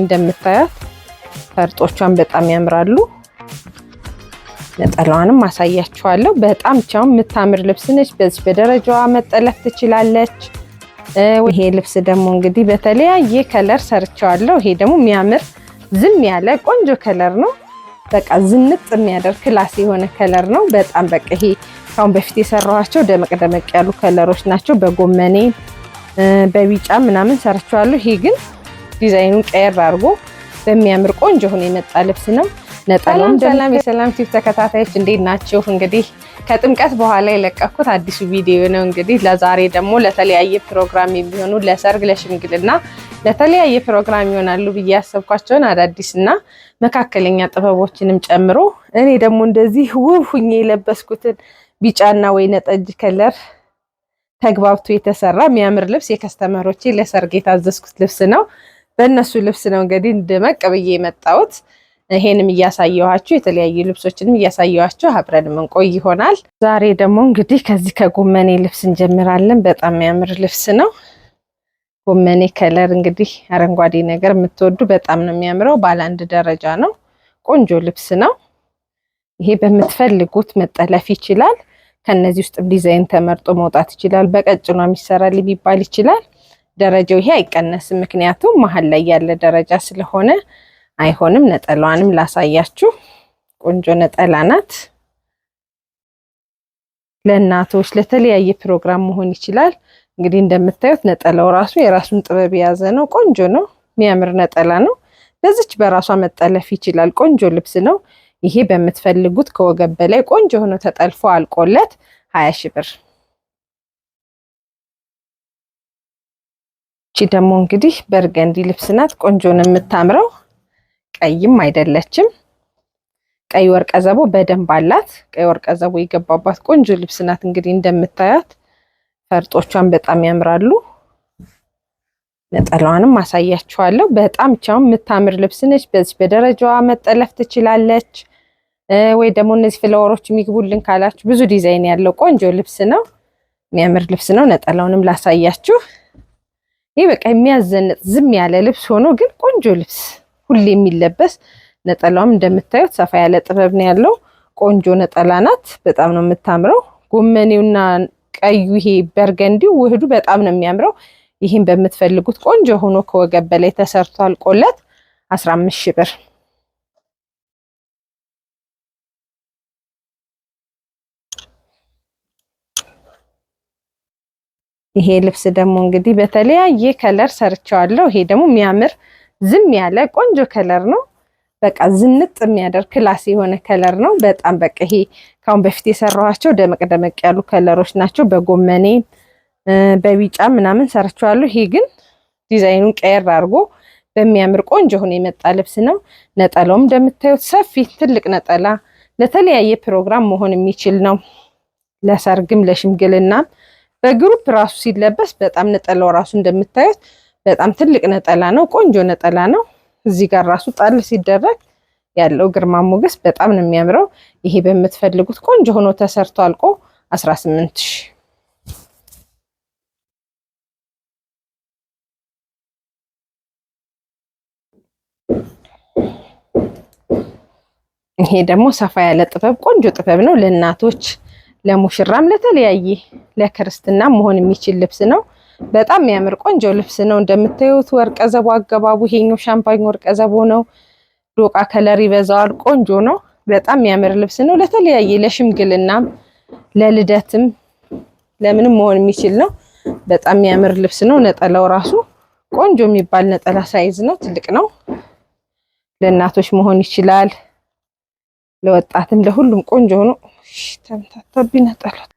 እንደምታያት ፈርጦቿን በጣም ያምራሉ። ነጠላዋንም አሳያችኋለሁ። በጣም ቻው የምታምር ልብስ ነች። በዚህ በደረጃዋ መጠለፍ ትችላለች። ይሄ ልብስ ደግሞ እንግዲህ በተለያየ color ሰርቸዋለሁ። ይሄ ደግሞ የሚያምር ዝም ያለ ቆንጆ color ነው። በቃ ዝንጥ የሚያደርግ class የሆነ color ነው። በጣም በቃ ይሄ ካሁን በፊት የሰራኋቸው ደመቅ ደመቅ ያሉ color ኦች ናቸው። በጎመኔ በቢጫ ምናምን ሰርቸዋለሁ። ይሄ ግን ዲዛይኑን ቀየር አድርጎ በሚያምር ቆንጆ ሆኖ የመጣ ልብስ ነው። ነጠላውም። ሰላም የሰላም ቲፕ ተከታታዮች እንዴት ናችሁ? እንግዲህ ከጥምቀት በኋላ የለቀኩት አዲሱ ቪዲዮ ነው። እንግዲህ ለዛሬ ደግሞ ለተለያየ ፕሮግራም የሚሆኑ ለሰርግ፣ ለሽምግልና፣ ለተለያየ ፕሮግራም ይሆናሉ ብዬ ያሰብኳቸውን አዳዲስና መካከለኛ ጥበቦችንም ጨምሮ እኔ ደግሞ እንደዚህ ውብ ሁኜ የለበስኩትን ቢጫና ወይነ ጠጅ color ተግባብቶ የተሰራ የሚያምር ልብስ የ customer ኦቼ ለሰርግ የታዘዝኩት ልብስ ነው። በእነሱ ልብስ ነው እንግዲህ እንደመቅ ብዬ የመጣሁት። ይሄንም እያሳየኋችሁ የተለያዩ ልብሶችንም እያሳየኋችሁ አብረን የምንቆይ ይሆናል። ዛሬ ደግሞ እንግዲህ ከዚህ ከጎመኔ ልብስ እንጀምራለን። በጣም የሚያምር ልብስ ነው። ጎመኔ color እንግዲህ አረንጓዴ ነገር የምትወዱ በጣም ነው የሚያምረው። ባለ አንድ ደረጃ ነው። ቆንጆ ልብስ ነው። ይሄ በምትፈልጉት መጠለፍ ይችላል። ከነዚህ ውስጥም ዲዛይን ተመርጦ መውጣት ይችላል። በቀጭኗም ይሰራል ሊባል ይችላል። ደረጃው ይሄ አይቀነስም፣ ምክንያቱም መሀል ላይ ያለ ደረጃ ስለሆነ አይሆንም። ነጠላዋንም ላሳያችሁ። ቆንጆ ነጠላ ናት። ለእናቶች ለተለያየ ፕሮግራም መሆን ይችላል። እንግዲህ እንደምታዩት ነጠላው ራሱ የራሱን ጥበብ የያዘ ነው። ቆንጆ ነው። የሚያምር ነጠላ ነው። በዚች በራሷ መጠለፍ ይችላል። ቆንጆ ልብስ ነው። ይሄ በምትፈልጉት ከወገብ በላይ ቆንጆ ሆኖ ተጠልፎ አልቆለት 20 ሺህ ብር። እቺ ደግሞ እንግዲህ burgundy ልብስ ናት። ቆንጆ ነው የምታምረው። ቀይም አይደለችም። ቀይ ወርቀ ዘቦ በደንብ አላት። ቀይ ወርቀ ዘቦ የገባባት ቆንጆ ልብስ ናት። እንግዲህ እንደምታያት ፈርጦቿን በጣም ያምራሉ። ነጠላዋንም አሳያችኋለሁ። በጣም ቻው የምታምር ልብስ ነች። በዚህ በደረጃዋ መጠለፍ ትችላለች። ወይ ደግሞ እነዚህ flower ኦች የሚግቡልን ካላችሁ ብዙ ዲዛይን ያለው ቆንጆ ልብስ ነው። የሚያምር ልብስ ነው። ነጠላውንም ላሳያችሁ። ይህ በቃ የሚያዘንጥ ዝም ያለ ልብስ ሆኖ ግን ቆንጆ ልብስ ሁሌ የሚለበስ። ነጠላውም እንደምታዩት ሰፋ ያለ ጥበብ ነው ያለው። ቆንጆ ነጠላ ናት። በጣም ነው የምታምረው። ጎመኔውና ቀዩ ይሄ burgundy ው ውህዱ በጣም ነው የሚያምረው። ይህም በምትፈልጉት ቆንጆ ሆኖ ከወገብ በላይ ተሰርቶ አልቆለት 15 ሺህ ብር። ይሄ ልብስ ደግሞ እንግዲህ በተለያየ color ሰርቸዋለሁ። ይሄ ደግሞ የሚያምር ዝም ያለ ቆንጆ color ነው። በቃ ዝንጥ የሚያደርግ class የሆነ color ነው። በጣም በቃ ይሄ ካሁን በፊት የሰራኋቸው ደመቅ ደመቅ ያሉ color ኦች ናቸው። በጎመኔ በቢጫ ምናምን ሰርቸዋለሁ። ይሄ ግን ዲዛይኑን ቀየር አድርጎ በሚያምር ቆንጆ ሆኖ የመጣ ልብስ ነው። ነጠላውም እንደምታዩት ሰፊ ትልቅ ነጠላ ለተለያየ ፕሮግራም መሆን የሚችል ነው። ለሰርግም ለሽምግልናም በ group ራሱ ሲለበስ በጣም ነጠላው ራሱ እንደምታዩት በጣም ትልቅ ነጠላ ነው። ቆንጆ ነጠላ ነው። እዚህ ጋር ራሱ ጣል ሲደረግ ያለው ግርማ ሞገስ በጣም ነው የሚያምረው። ይሄ በምትፈልጉት ቆንጆ ሆኖ ተሰርቶ አልቆ 18 ሺህ። ይሄ ደግሞ ሰፋ ያለ ጥበብ ቆንጆ ጥበብ ነው። ለእናቶች ለሙሽራም ለተለያየ ለክርስትና መሆን የሚችል ልብስ ነው። በጣም የሚያምር ቆንጆ ልብስ ነው። እንደምታዩት ወርቀ ዘቦ አገባቡ ይሄኛው ሻምፓኝ ወርቀ ዘቦ ነው። ዶቃ color ይበዛዋል። ቆንጆ ነው። በጣም የሚያምር ልብስ ነው። ለተለያየ ለሽምግልናም ለልደትም ለምንም መሆን የሚችል ነው። በጣም የሚያምር ልብስ ነው። ነጠላው ራሱ ቆንጆ የሚባል ነጠላ size ነው። ትልቅ ነው። ለእናቶች መሆን ይችላል። ለወጣትም ለሁሉም ቆንጆ ሆኖ ተምታታብኝ ነጠላው።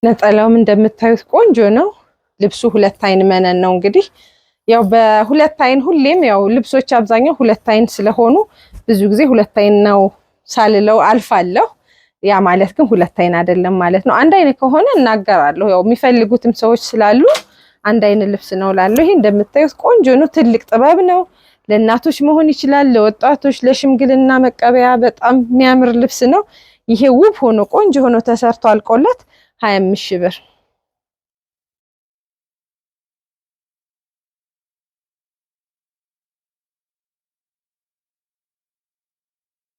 ነጠላውም እንደምታዩት ቆንጆ ነው። ልብሱ ሁለት አይን መነን ነው። እንግዲህ ያው በሁለት አይን ሁሌም ያው ልብሶች አብዛኛው ሁለት አይን ስለሆኑ ብዙ ጊዜ ሁለት አይን ነው ሳልለው አልፋለሁ። ያ ማለት ግን ሁለት አይን አይደለም ማለት ነው። አንድ አይን ከሆነ እናገራለሁ። ያው የሚፈልጉትም ሰዎች ስላሉ አንድ አይን ልብስ ነው እላለሁ። ይሄ እንደምታዩት ቆንጆ ነው። ትልቅ ጥበብ ነው። ለእናቶች መሆን ይችላል። ለወጣቶች፣ ለሽምግልና መቀበያ በጣም የሚያምር ልብስ ነው። ይሄ ውብ ሆኖ ቆንጆ ሆኖ ተሰርቶ አልቆለት 25 ሺህ ብር።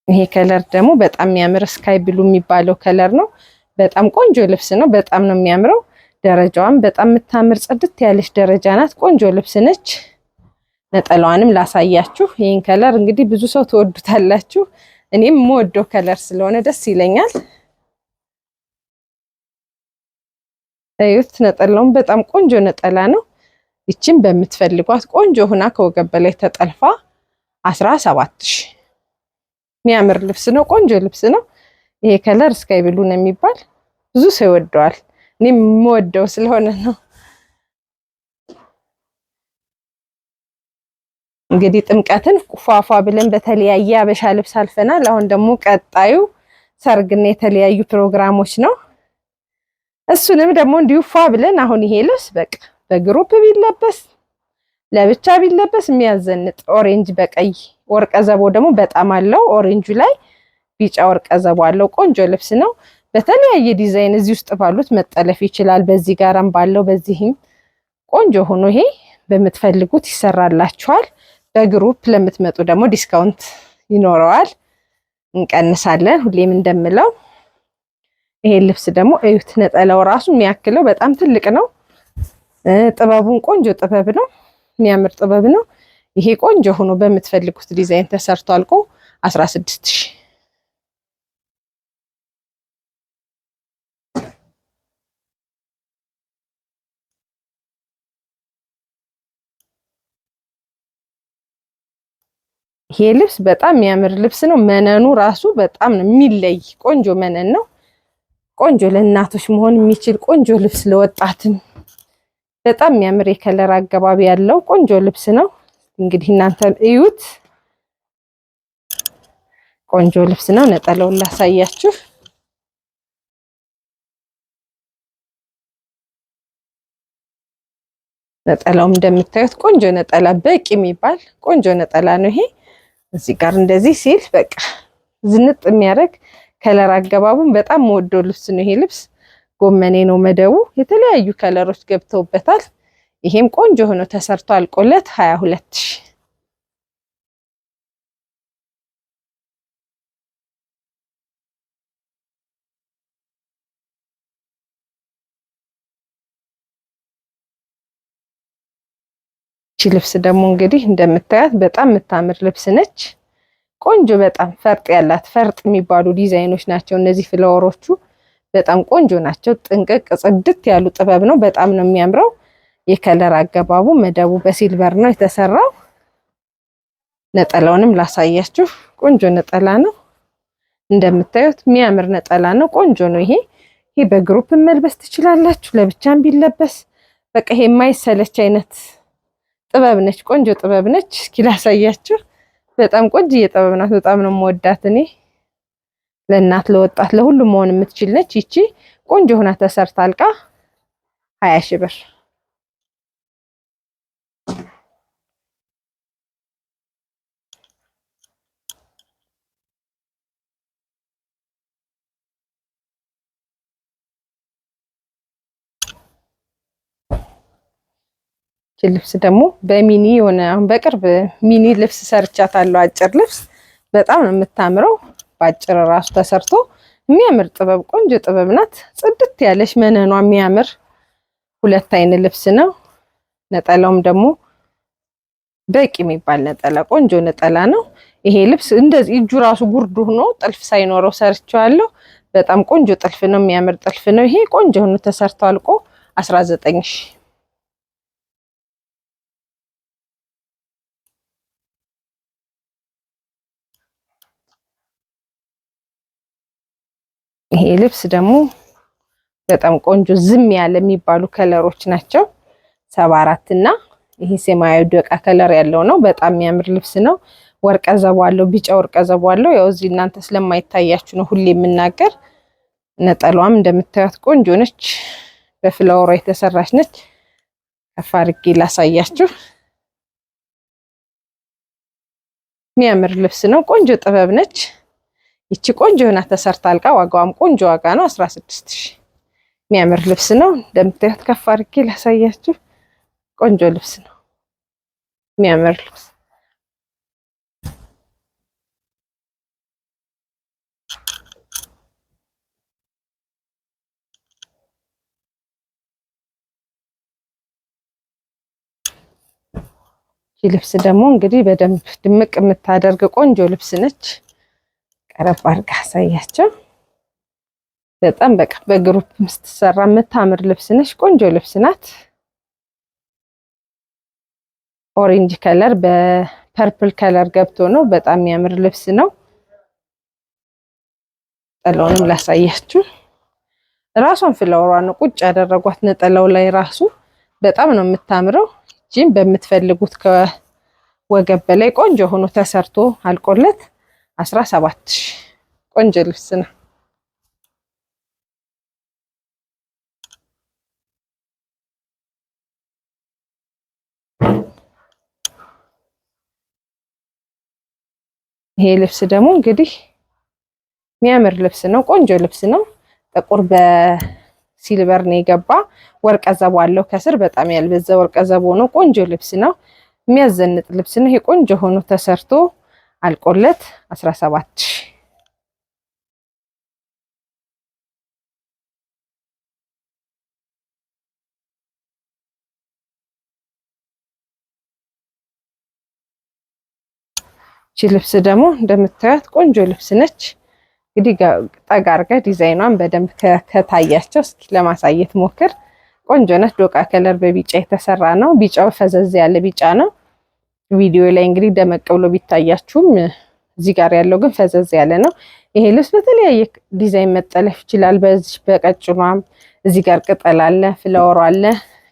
ይሄ color ደግሞ በጣም የሚያምር sky blue የሚባለው color ነው። በጣም ቆንጆ ልብስ ነው። በጣም ነው የሚያምረው። ደረጃዋም በጣም የምታምር ጽድት ያለች ደረጃ ናት። ቆንጆ ልብስ ነች። ነጠላዋንም ላሳያችሁ። ይህን color እንግዲህ ብዙ ሰው ትወዱታላችሁ። እኔም የምወደው color ስለሆነ ደስ ይለኛል። እዩት፣ ነጠላውን በጣም ቆንጆ ነጠላ ነው። ይችን በምትፈልጓት ቆንጆ ሁና ከወገብ በላይ ተጠልፋ 17,000። የሚያምር ልብስ ነው። ቆንጆ ልብስ ነው። ይሄ color sky blue ነው የሚባል ብዙ ሰው ይወደዋል። እኔም የምወደው ስለሆነ ነው። እንግዲህ ጥምቀትን ፏፏ ብለን በተለያየ አበሻ ልብስ አልፈናል። አሁን ደግሞ ቀጣዩ ሰርግና የተለያዩ ፕሮግራሞች ነው። እሱንም ደግሞ እንዲሁ ፏ ብለን አሁን ይሄ ልብስ በቃ በ group ቢለበስ ለብቻ ቢለበስ የሚያዘንጥ orange በቀይ ወርቀ ዘቦ ደግሞ በጣም አለው። orange ኡ ላይ ቢጫ ወርቀ ዘቦ አለው። ቆንጆ ልብስ ነው። በተለያየ ዲዛይን እዚህ ውስጥ ባሉት መጠለፍ ይችላል። በዚህ ጋራም ባለው በዚህም ቆንጆ ሆኖ ይሄ በምትፈልጉት ይሰራላችኋል። በ group ለምትመጡ ደግሞ discount ይኖረዋል፣ እንቀንሳለን። ሁሌም እንደምለው ይሄ ልብስ ደግሞ እዩት። ነጠላው ራሱ የሚያክለው በጣም ትልቅ ነው። ጥበቡን ቆንጆ ጥበብ ነው፣ የሚያምር ጥበብ ነው። ይሄ ቆንጆ ሆኖ በምትፈልጉት ዲዛይን ተሰርቶ አልቆ 16,000። ይሄ ልብስ በጣም የሚያምር ልብስ ነው። መነኑ ራሱ በጣም ነው የሚለይ ቆንጆ መነን ነው። ቆንጆ ለእናቶች መሆን የሚችል ቆንጆ ልብስ፣ ለወጣትም በጣም የሚያምር የ color አገባብ ያለው ቆንጆ ልብስ ነው። እንግዲህ እናንተ እዩት። ቆንጆ ልብስ ነው። ነጠላውን ላሳያችሁ። ነጠላውም እንደምታዩት ቆንጆ ነጠላ፣ በቂ የሚባል ቆንጆ ነጠላ ነው ይሄ። እዚህ ጋር እንደዚህ ሲል በቃ ዝንጥ የሚያደርግ color አገባቡን በጣም የምወደው ልብስ ነው ይሄ ልብስ። ጎመኔ ነው መደቡ፣ የተለያዩ color ኦች ገብተውበታል። ይሄም ቆንጆ ሆኖ ተሰርቶ አልቆለት 22,000። ይቺ ልብስ ደግሞ እንግዲህ እንደምታያት በጣም የምታምር ልብስ ነች። ቆንጆ በጣም ፈርጥ ያላት ፈርጥ የሚባሉ ዲዛይኖች ናቸው እነዚህ flower ኦቹ በጣም ቆንጆ ናቸው። ጥንቅቅ ጽድት ያሉ ጥበብ ነው። በጣም ነው የሚያምረው። የ color አገባቡ መደቡ በ silver ነው የተሰራው። ነጠላውንም ላሳያችሁ። ቆንጆ ነጠላ ነው። እንደምታዩት የሚያምር ነጠላ ነው። ቆንጆ ነው። ይሄ በ group መልበስ ትችላላችሁ፣ ለብቻም ቢለበስ በቃ ይሄ የማይሰለች አይነት ጥበብ ነች። ቆንጆ ጥበብ ነች። እስኪ ላሳያችሁ። በጣም ቆንጆ ጥበብ ናት። በጣም ነው የምወዳት እኔ። ለእናት ለወጣት ለሁሉም መሆን የምትችል ነች። ይቺ ቆንጆ ሆና ተሰርታ አልቃ 20,000 ብር። ልብስ ደግሞ በ mini የሆነ አሁን በቅርብ mini ልብስ ሰርቻታለሁ። አጭር ልብስ በጣም ነው የምታምረው። በአጭር ራሱ ተሰርቶ የሚያምር ጥበብ ቆንጆ ጥበብ ናት። ጽድት ያለች መነኗ የሚያምር ሁለት አይን ልብስ ነው። ነጠላውም ደግሞ በቂ የሚባል ነጠላ ቆንጆ ነጠላ ነው። ይሄ ልብስ እንደዚህ እጁ ራሱ ጉርድ ሆኖ ጥልፍ ሳይኖረው ሰርቼዋለሁ። በጣም ቆንጆ ጥልፍ ነው፣ የሚያምር ጥልፍ ነው። ይሄ ቆንጆ ሆኖ ተሰርቶ አልቆ 19,000። ይሄ ልብስ ደግሞ በጣም ቆንጆ ዝም ያለ የሚባሉ color ኦች ናቸው። 74 እና ይሄ ሰማያዊ ዶቃ color ያለው ነው። በጣም የሚያምር ልብስ ነው። ወርቀ ዘቦ አለው፣ ቢጫ ወርቀ ዘቦ አለው። ያው እዚህ እናንተ ስለማይታያችሁ ነው ሁሌ የምናገር። ነጠላዋም እንደምታዩት ቆንጆ ነች። በ flower ዋ የተሰራች ነች። ከፍ አድርጌ ላሳያችሁ። የሚያምር ልብስ ነው። ቆንጆ ጥበብ ነች። ይቺ ቆንጆ ሆና ተሰርታ አልቃ ዋጋዋም ቆንጆ ዋጋ ነው፣ 16,000። የሚያምር ልብስ ነው። እንደምታዩት ከፍ አድርጌ ላሳያችሁ። ቆንጆ ልብስ ነው። የሚያምር ልብስ። ይህ ልብስ ደግሞ እንግዲህ በደንብ ድምቅ የምታደርግ ቆንጆ ልብስ ነች። ቀረብ አድርጋ አሳያቸው። በጣም በቃ በ group ስትሰራ የምታምር ልብስ ነች። ቆንጆ ልብስ ናት። Orange color በ purple color ገብቶ ነው። በጣም የሚያምር ልብስ ነው። ነጠላውንም ላሳያችሁ። ራሷን flower ዋ ነው ቁጭ ያደረጓት ነጠላው ላይ ራሱ በጣም ነው የምታምረው። እጂም በምትፈልጉት ከወገብ በላይ ቆንጆ ሆኖ ተሰርቶ አልቆለት 17,000። ቆንጆ ልብስ ነው። ይሄ ልብስ ደግሞ እንግዲህ የሚያምር ልብስ ነው። ቆንጆ ልብስ ነው። ጥቁር በ silver ነው የገባ። ወርቀ ዘቦ አለው ከስር በጣም ያልበዛ ወርቀ ዘቦ ነው። ቆንጆ ልብስ ነው። የሚያዘንጥ ልብስ ነው። ይሄ ቆንጆ ሆኖ ተሰርቶ አልቆለት 17,000። እቺ ልብስ ደግሞ እንደምታዩት ቆንጆ ልብስ ነች። እንግዲህ ጠጋ አድርገህ ዲዛይኗን በደንብ ከታያቸው እስኪ ለማሳየት ሞክር። ቆንጆ ነች። ዶቃ color በቢጫ የተሰራ ነው። ቢጫው ፈዘዝ ያለ ቢጫ ነው። ቪዲዮ ላይ እንግዲህ ደመቅ ብሎ ቢታያችሁም እዚህ ጋር ያለው ግን ፈዘዝ ያለ ነው። ይሄ ልብስ በተለያየ ዲዛይን መጠለፍ ይችላል። በዚህ በቀጭኗም እዚህ ጋር ቅጠል አለ፣ flower ኡ አለ።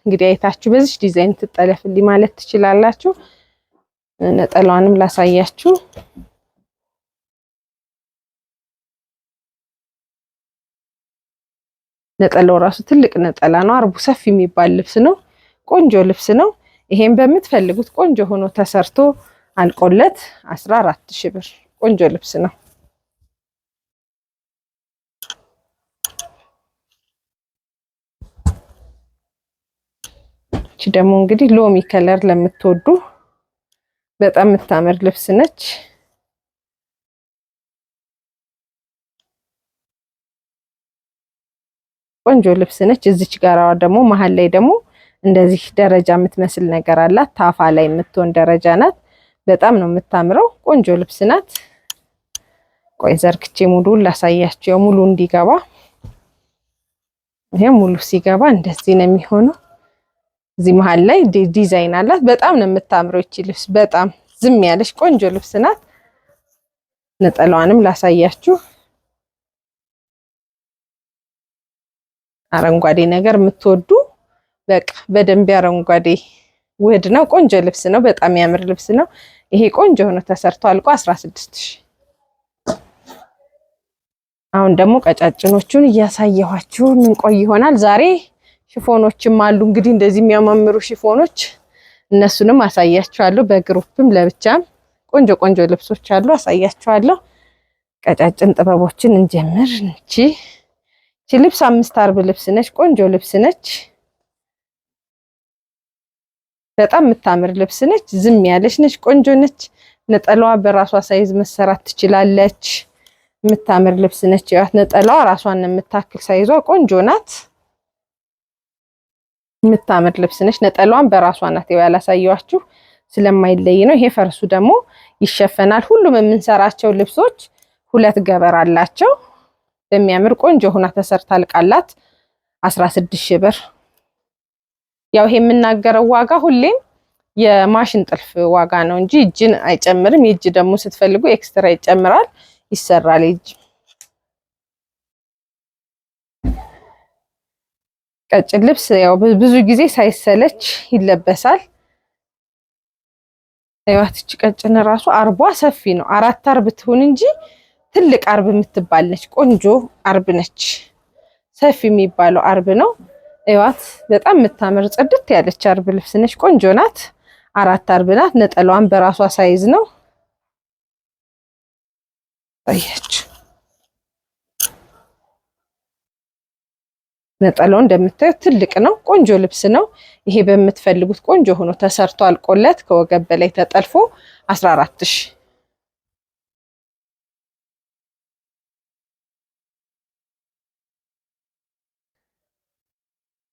እንግዲህ አይታችሁ በዚህ ዲዛይን ትጠለፍልኝ ማለት ትችላላችሁ። ነጠላዋንም ላሳያችሁ። ነጠላው ራሱ ትልቅ ነጠላ ነው። አርቡ ሰፊ የሚባል ልብስ ነው። ቆንጆ ልብስ ነው። ይሄን በምትፈልጉት ቆንጆ ሆኖ ተሰርቶ አልቆለት 14,000 ብር። ቆንጆ ልብስ ነው። እቺ ደግሞ እንግዲህ ሎሚ color ለምትወዱ በጣም የምታምር ልብስ ነች። ቆንጆ ልብስ ነች። እዚች ጋራ ደግሞ መሀል ላይ ደግሞ እንደዚህ ደረጃ የምትመስል ነገር አላት። ታፋ ላይ የምትሆን ደረጃ ናት። በጣም ነው የምታምረው። ቆንጆ ልብስ ናት። ቆይ ዘርግቼ ሙሉን ላሳያችሁ፣ ሙሉ እንዲገባ። ይሄ ሙሉ ሲገባ እንደዚህ ነው የሚሆነው። እዚህ መሀል ላይ ዲዛይን አላት። በጣም ነው የምታምረው እቺ ልብስ። በጣም ዝም ያለች ቆንጆ ልብስ ናት። ነጠላዋንም ላሳያችሁ። አረንጓዴ ነገር የምትወዱ በቃ በደንብ አረንጓዴ ውህድ ነው። ቆንጆ ልብስ ነው። በጣም የሚያምር ልብስ ነው። ይሄ ቆንጆ ሆኖ ተሰርቶ አልቆ 16,000። አሁን ደግሞ ቀጫጭኖቹን እያሳየኋችሁ ምን ቆይ ይሆናል። ዛሬ ሽፎኖችም አሉ እንግዲህ እንደዚህ የሚያማምሩ ሽፎኖች እነሱንም አሳያችኋለሁ። በ group ም ለብቻም ቆንጆ ቆንጆ ልብሶች አሉ አሳያችኋለሁ። ቀጫጭን ጥበቦችን እንጀምር። እቺ ልብስ 5 አርብ ልብስ ነች። ቆንጆ ልብስ ነች። በጣም የምታምር ልብስ ነች። ዝም ያለች ነች። ቆንጆ ነች። ነጠላዋ በራሷ size መሰራት ትችላለች። የምታምር ልብስ ነች። ያት ነጠላዋ ራሷን የምታክል size ዋ ቆንጆ ናት። የምታምር ልብስ ነች። ነጠላዋን በራሷ ናት። ያው ያላሳየኋችሁ ስለማይለይ ነው። ይሄ ፈርሱ ደግሞ ይሸፈናል። ሁሉም የምንሰራቸው ልብሶች 2 ገበር አላቸው። በሚያምር ቆንጆ ሆና ተሰርታ አልቃላት 16,000 ብር። ያው ይሄ የምናገረው ዋጋ ሁሌም የማሽን ጥልፍ ዋጋ ነው እንጂ እጅን አይጨምርም። የእጅ ደግሞ ስትፈልጉ extra ይጨምራል፣ ይሰራል። የእጅ ቀጭን ልብስ ያው ብዙ ጊዜ ሳይሰለች ይለበሳል። እቺ ቀጭን ራሱ አርቧ ሰፊ ነው። 4 አርብ ትሁን እንጂ ትልቅ አርብ የምትባል ነች። ቆንጆ አርብ ነች። ሰፊ የሚባለው አርብ ነው። እዋት በጣም የምታምር ጽድት ያለች አርብ ልብስ ነች። ቆንጆ ናት። 4 አርብ ናት። ነጠላዋን በራሷ size ነው። አያችሁ ነጠላው እንደምታዩት ትልቅ ነው። ቆንጆ ልብስ ነው። ይሄ በምትፈልጉት ቆንጆ ሆኖ ተሰርቶ አልቆለት ከወገብ በላይ ተጠልፎ 14,000።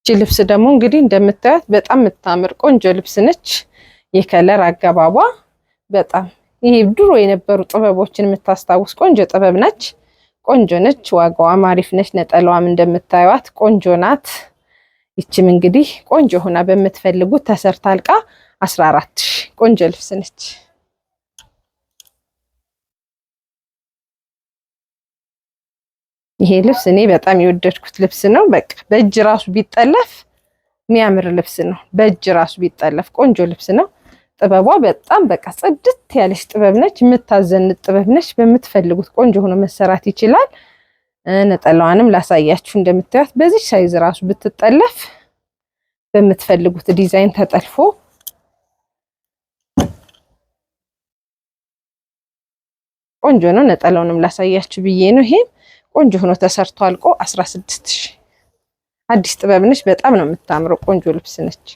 እቺ ልብስ ደግሞ እንግዲህ እንደምታዩት በጣም የምታምር ቆንጆ ልብስ ነች። የ color አገባቧ በጣም ይሄ ድሮ የነበሩ ጥበቦችን የምታስታውስ ቆንጆ ጥበብ ነች። ቆንጆ ነች። ዋጋዋም አሪፍ ነች። ነጠላዋም እንደምታዩት ቆንጆ ናት። ይችም እንግዲህ ቆንጆ ሆና በምትፈልጉት ተሰርታ አልቃ 14,000 ቆንጆ ልብስ ነች። ይሄ ልብስ እኔ በጣም የወደድኩት ልብስ ነው። በቃ በእጅ ራሱ ቢጠለፍ የሚያምር ልብስ ነው። በእጅ ራሱ ቢጠለፍ ቆንጆ ልብስ ነው። ጥበቧ በጣም በቃ ጽድት ያለች ጥበብ ነች። የምታዘንጥ ጥበብ ነች። በምትፈልጉት ቆንጆ ሆኖ መሰራት ይችላል። ነጠላዋንም ላሳያችሁ። እንደምታዩት በዚህ size ራሱ ብትጠለፍ በምትፈልጉት ዲዛይን ተጠልፎ ቆንጆ ነው። ነጠላውንም ላሳያችሁ ብዬ ነው። ይሄም ቆንጆ ሆኖ ተሰርቶ አልቆ 16,000። አዲስ ጥበብ ነች። በጣም ነው የምታምረው። ቆንጆ ልብስ ነች።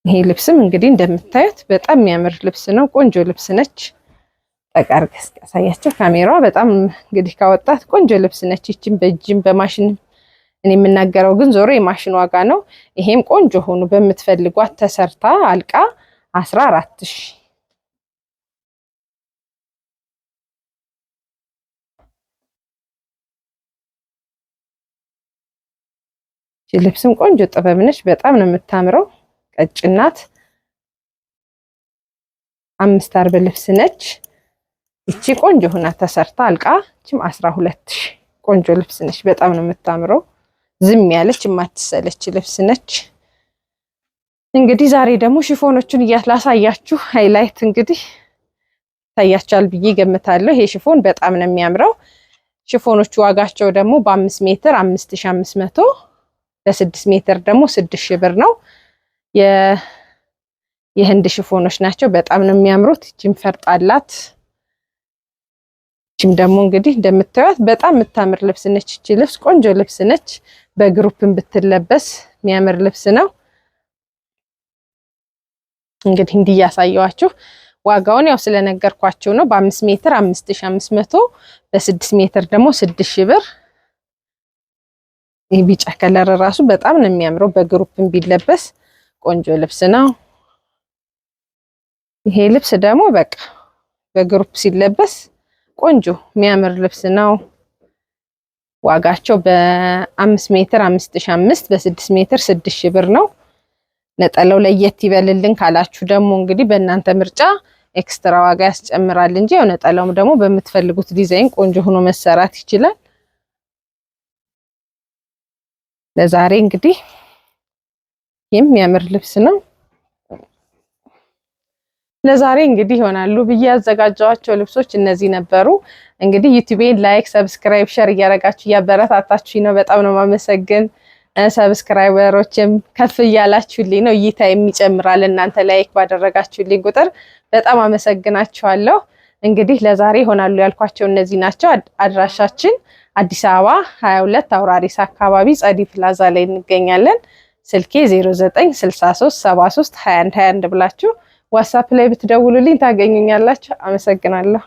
ይሄ ልብስም እንግዲህ እንደምታዩት በጣም የሚያምር ልብስ ነው። ቆንጆ ልብስ ነች። ጠቃር ያሳያቸው ካሜራዋ በጣም እንግዲህ ካወጣት ቆንጆ ልብስ ነች። ይችም በእጅም በማሽንም እኔ የምናገረው ግን ዞሮ የማሽን ዋጋ ነው። ይሄም ቆንጆ ሆኖ በምትፈልጓት ተሰርታ አልቃ 14,000። ልብስም ቆንጆ ጥበብ ነች። በጣም ነው የምታምረው። ቀጭናት 5 አርብ ልብስ ነች። እቺ ቆንጆ ሆና ተሰርታ አልቃ እቺም 12,000 ቆንጆ ልብስ ነች። በጣም ነው የምታምረው። ዝም ያለች የማትሰለች ልብስ ነች። እንግዲህ ዛሬ ደግሞ ሽፎኖቹን ላሳያችሁ። Highlight እንግዲህ ታያችኋል ብዬ ገምታለሁ። ይሄ ሽፎን በጣም ነው የሚያምረው። ሽፎኖቹ ዋጋቸው ደግሞ በ5 ሜትር 5,500፣ በ6 ሜትር ደግሞ 6,000 ብር ነው። የህንድ ሽፎኖች ናቸው። በጣም ነው የሚያምሩት። እቺም ፈርጥ አላት። እቺም ደግሞ እንግዲህ እንደምታዩት በጣም የምታምር ልብስ ነች። እቺ ልብስ ቆንጆ ልብስ ነች። በ group ም ብትለበስ የሚያምር ልብስ ነው። እንግዲህ እንዲያሳየዋችሁ ዋጋውን ያው ስለነገርኳችሁ ነው። በ5 ሜትር 5,500፣ በ6 ሜትር ደግሞ 6,000 ብር። ይህ ቢጫ color ራሱ በጣም ነው የሚያምረው። በ group ም ቢለበስ ቆንጆ ልብስ ነው። ይሄ ልብስ ደግሞ በቃ በ group ሲለበስ ቆንጆ የሚያምር ልብስ ነው። ዋጋቸው በ5 ሜትር 5,500፣ በ6 ሜትር 6,000 ብር ነው። ነጠላው ለየት ይበልልን ካላችሁ ደግሞ እንግዲህ በእናንተ ምርጫ extra ዋጋ ያስጨምራል እንጂ ያው ነጠላውም ደግሞ በምትፈልጉት ዲዛይን ቆንጆ ሆኖ መሰራት ይችላል። ለዛሬ እንግዲህ የሚያምር ልብስ ነው። ለዛሬ እንግዲህ ይሆናሉ ብዬ ያዘጋጀኋቸው ልብሶች እነዚህ ነበሩ። እንግዲህ ዩቲዩቤን like፣ subscribe፣ share እያረጋችሁ እያበረታታችሁ ነው። በጣም ነው ማመሰግን። Subscriber ኦችም ከፍ እያላችሁልኝ ነው፣ እይታ የሚጨምራል። እናንተ like ባደረጋችሁልኝ ቁጥር በጣም አመሰግናችኋለሁ። እንግዲህ ለዛሬ ይሆናሉ ያልኳቸው እነዚህ ናቸው። አድራሻችን አዲስ አበባ 22 አውራሪስ አካባቢ ጸዲ ፕላዛ ላይ እንገኛለን። ስልኬ 0963 73 21 21 ብላችሁ ዋትስአፕ ላይ ብትደውሉልኝ ታገኙኛላችሁ። አመሰግናለሁ።